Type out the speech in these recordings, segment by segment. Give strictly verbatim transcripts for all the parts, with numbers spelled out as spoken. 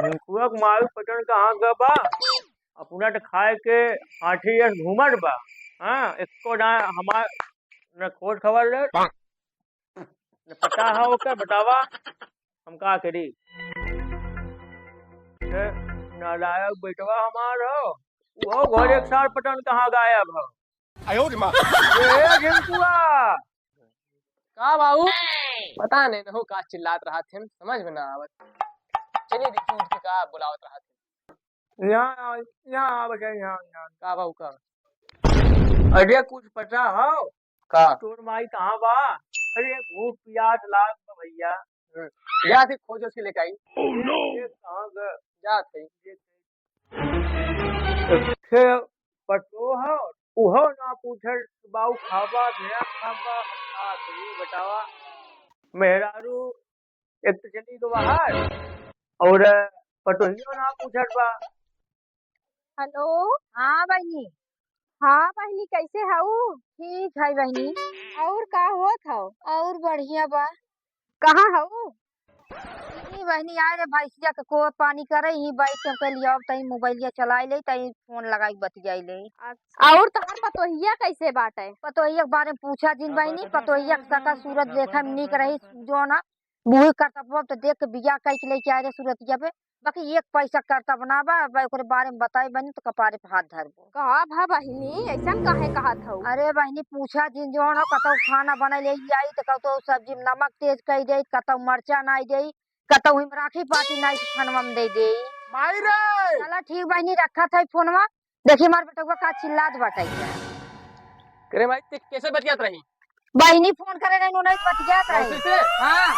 रिंकुआ के माई पता न कहाँ गए बा। अपना तो खाए के हाथी जस घूमत बा। हाँ, एको ना हमार न खोज खबर ले, न पता है ओकर, बतावा, हम का करी? ए, नालायक बेटवा हमार हो, वो घरे एक साल पता न कहाँ गायब हो। आयो रे माँ। ए, झिनकुआ। का बाबू? पता नहीं, नहु का चिल्लात रहत हन, समझ में ना आवत। चलिए देखिए, उठ के का बुलावत रहत हन। यहाँ आ, यहाँ आ बेटा, यहाँ, यहाँ। का बाबू का? अरे कुछ पता हो? का? तोर माई कहाँ बा? अरे भूख पियास लाग बा भैया। हम्म। जा फिर खोज उसके लेके आई। Oh no! ये कहाँ गए? जा थे। ये थे। पतो हो, उहो ना पूछल, बाऊ खाबा, नया खाबा, का करी बतावा। मेहरारू एक तो चली गई बाहर, और पतोहियो ना पूछत बा। हेलो। हाँ बहिनी। हाँ बहिनी, कैसे हऊ? ठीक है बहिनी। और का होत हौ? और बढ़िया बा। कहाँ हऊ? ई बहिनी, आए रे भैंसिया के कोर पानी करे, ई बैठ के हमके लियाओ, तई मोबाइलिया चलाए ले, तई फोन लगाई के बतियाई ले। अच्छा। और तोहार पतोहिया कैसे बाटे? पतोहिया के बारे में पूछा जिन बहिनी, पतोहिया के सका सूरत देखे में नीक रही, जो ना बूढ़ी करतबो तो देख के बियाह कई के लेके आए रे सूरतिया पे। बाकी एक पैसा करतब ना बा, अब ओकरे बारे में बताई बहिनी तो कपारे पे हाथ धरबो। का भा बहिनी, ऐसन काहे कहत हऊ? अरे बहिनी, पूछा जिन, जौन हो, कतौ खाना बनाई ले आई तो कतौ सब्जी में नमक तेज कई दे, कतौ मरचा नाई दे, कतौ हिम राखी पाती नाई के खानवा में दे दे। माई रे! चला ठीक बहिनी, रखत है फोनवा। देखी हमार बेटवा का चिल्लात बाटे। करे माई, ते कैसे बतियात रही? बहिनी फोन करे रही, उन्हें बतियात रही। कैसे से? हाँ।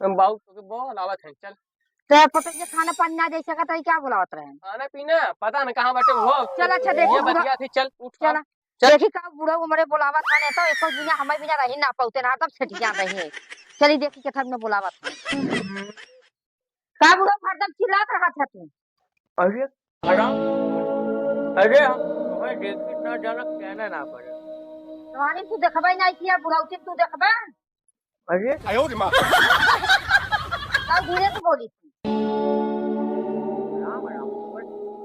हम बाबू तोके बोलावत है, चल। तो पता ये खाना पानी ना दे सकत है, क्या बुलावत रहे? खाना पीना पता न कहाँ बाटे वो। चल, अच्छा, देखी ये बुढ़ा-, बतिया थी, चल, उठ, चल। चल। देखी का बुढ़ऊ हमरे बोलावत हने, तो एको बिना, हमें बिना रही ना पाउते ना, तब छटिया रही है। चली देखी के थक में बोलावत है। का बुढ़ऊ हरदम चिल्लात रहत है तू? अरे, हराम। अरे, हम तुम्हें देखी ना जाना कहना ना पड़े। तुम्हारी तू देखबे नहीं किया, बुढ़ऊ के तू देखबे? अरे। आयो रे माँ। का धीरे से बोली थी? राम, राम,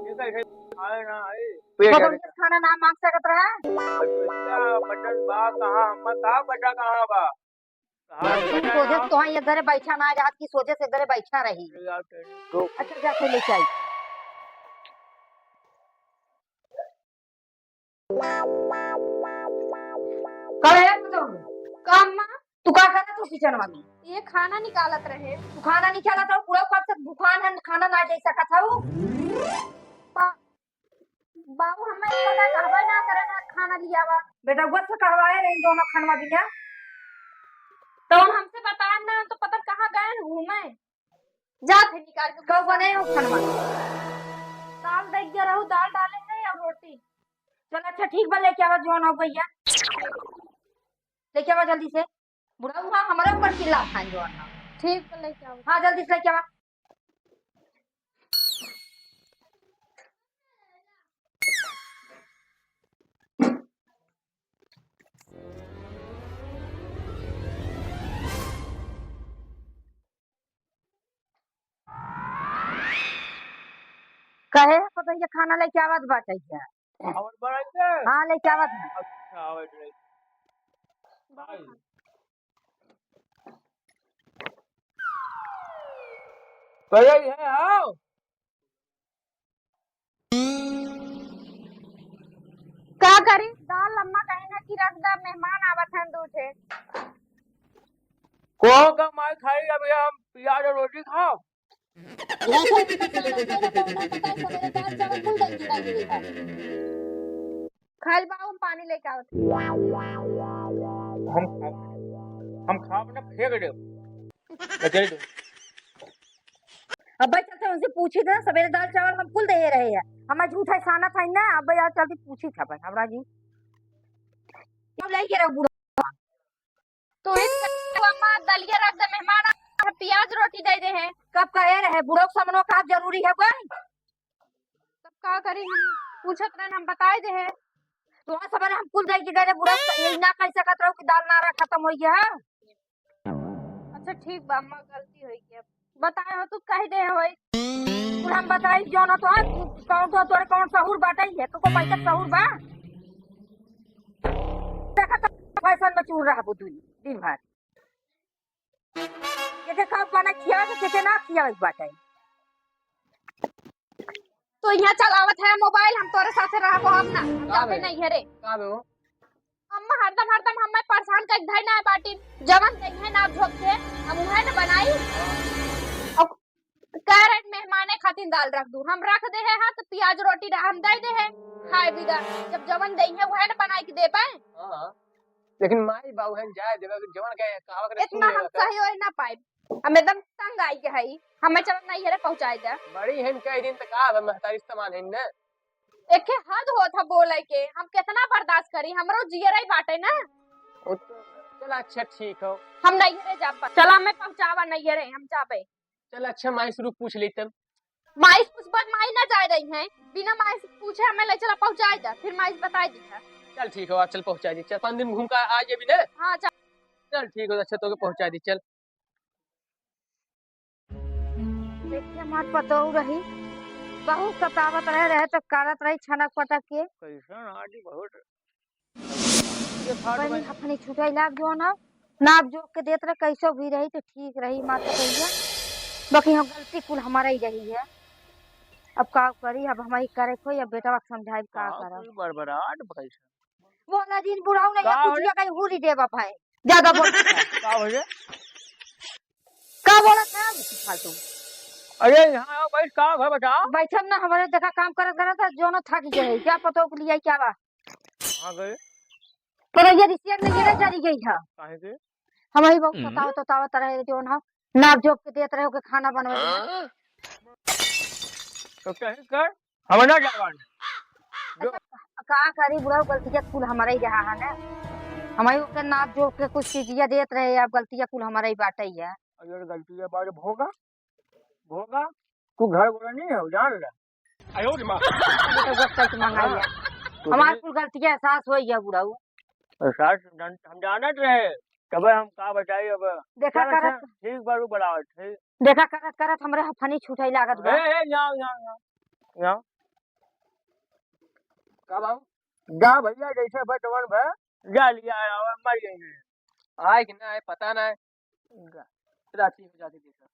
ये कैसे खाए ना है? पेट पतोहिया खाना ना मांग सकत रहा? अच्छा, बटन बा कहाँ? हम का बटा कहाँ बा? कहाँ बटन सोझे बा? तो ये घरे बैठा ना रहत की सोझे से घरे बैठा रही। अच्छा, जा के लेके आई। का है पतोहू? का अम्मा? तू का करत हो किचनवा में? ये खाना निकालत रहे। तू खाना निकालत हो, पूरा कब से भूखान है, खाना ना दे सकत हो? बा-, बाबू, हमें पता कहबे ना करे ना खाना लियावा। बेटा, वो से कहवाए रहे दोनों खानवा दिया। तो हमसे बताए ना, तो पता कहाँ गए हैं घूमे। जात है निकाल के। कब बनाए हो खानवा? दाल देख गया रहू, दाल डाले हैं या रोटी? चल अच्छा ठीक बा, लेके आवा जौन हो भैया, लेके आवा जल्दी से। बुढ़ऊ हाँ, हमारे ऊपर चिल्ला खान जौन हो। ठीक बा, लेके आवा। हाँ, जल्दी से लेके आवा। कहे है पतोहिया खाना लेके आवत बाटे क्या? और बनाइए? हाँ, लेके आवत है। अच्छा, आवत है। आई। कहे है, आओ। का करी? दाल अम्मा कहे ना कि रख दा, मेहमान आवत हैं दू ठे। कहो का माई खाई, अभी हम प्याज और रोटी खाओ। खाइल बा, हम पानी लेके आवत। हम खाब, हम खाब ना, फेंक देब। बचाई दो। अब भाई चलते उनसे पूछी थे, सवेरे दाल चावल हम कुल दे रहे हैं, हम झूठा साना था ना। अब यार चलते पूछी था भाई हमरा जी, अब लेके रहो बूढ़ा। तो एक अम्मा दलिया रख दे, मेहमान आ, प्याज रोटी दे दे है। कब कहे रहे बूढ़ा के सामने का जरूरी है कोई? तब का करी, हम पूछत रहन, हम बताए दे है। तो सब हम कुल दे के गए बूढ़ा के, यही ना कह सकत रहो कि दाल नारा खत्म हो गया है। अच्छा ठीक बा अम्मा, गलती हो गया, बताए हो तो कह दे होई। कुल हम बताई, जौन तो है, कौन तो तोरे कौन सहूर बाटे, ये को पैसा सहूर बा? देखा तो फैशन में चूर रहबो दुई दिन भर। के के कब बना खियावे के, के के ना खियावे के बाटे। तो यहाँ चलावत है मोबाइल, हम तोरे साथे रहबो अब ना, हम का जाबे बे? नहीं है रे। का बे हो? हम हरदम, हरदम हमें परेशान कर धई ना बाटिन, जवन देइहे नाप झोंक के, हम उहे न बनाई। अब कह रहे मेहमाने खातिर दाल रख दू, हम रख दे है, हाँ, तो प्याज रोटी रह-, हम दे दे है, खाए बिदा। जब जवन देइहे उहे न बनाई के दे पाए। हाँ, लेकिन माई बाबू हैं, जाए देवे, जवन कहे, कहावा करे, इतना सुन हम लेवे का। सही होई ना पाए, हम एकदम तंग आई के हई, हमें चल नहीं है रे पहुँचाए दे। बड़ी हैं, कई दिन तक आवे, महतारी समान हैं ना। एके हद होत ह बोले के, हम केतना बर्दाश्त करी, हमरो जियरे बाटे ना। ओ तो, चल अच्छा ठीक हो। हम नैहरे जाब, चला मैं पहुँचावा नैहरे, हम जाबे। चल अच्छा माई से रुक पूछ लेई तब। माई से पूछबा, माई ना जाए रही हैं, बिना माई से पूछे हमें ले चला पहुँचाए दे, फिर माई से बताए दी है। चल ठीक हो, चल पहुँचाए दी, चार पाँच दिन घूम के आ जाबी ना। हाँ चल। चल ठीक हो, अच्छा तोके पहुँचाए दी, चल। देखे हमार पतोहू रही, बहुत सतावत रहे, रहे तो करत रही छनक पटक के। कैसन आदमी बहुत। ये खाट बहिनी में अपनी छुटाई लाग जो ना, नाप जोख के देत रहे, कैसो भी रही तो ठीक रही माता भैया, बाकी हम गलती कुल हमारा ही रही है। अब का करी, अब हमारी करे खोई, अब बेटवा के समझाई का का करब। कोई बड़बड़ाहट भइल? बोला जिन बुढ़ऊ नहीं का है, हो रे? कुछ कहीं हुरी देबा भाई। ज्यादा बोल। का हो रे? का बोलत है फालतू? अरे यहाँ आओ, बैठ, का घर बता? बैठब ना, हमारे देखा काम करत करत है, जोनो थक गए है। क्या पता के लिए क्या बा? कहाँ गए? पर ये रिसियन में ये नहीं चली गई है। काहे के? हमारी बहुत हम्म। सतावत, सतावत रहे, जो ना नाप जोख के देत रहे, ओके खाना बनवे देना। हाँ? तो कहीं कर, हम ना जावान। जो का करी बुढ़ऊ, गलतिया कुल हमारे ही रहा है ना। हमारी ओके नाप जोख के कुछ चीजिया देत रहे, अब गलतिया कुल हमारे ही बाटे ही है। अगर गलतिया बाटे भोगा, भोगा, तू घर वाला नहीं हो, जान ले। ये तो बस करके मंगाई है। हाँ, तो हमार फिर कुल गलतिया एहसास हो गया बुढ़ऊ। एहसास जान-, हम जानत रहे, तबे हम का बताई अब। देखा चल, करत अच्छा, ठीक बारू बड़ा, ठीक। देखा करत करत हमरे हफनी छूटे लागत बा। ए, ए, जाओ, जाओ, जाओ, जाओ। का बाबू? जा भैया, जैसे बटवन भे, जा लिया आवा, मर गई है। आए कि ना आए, पता ना है। जा, राती हो जाती देखा।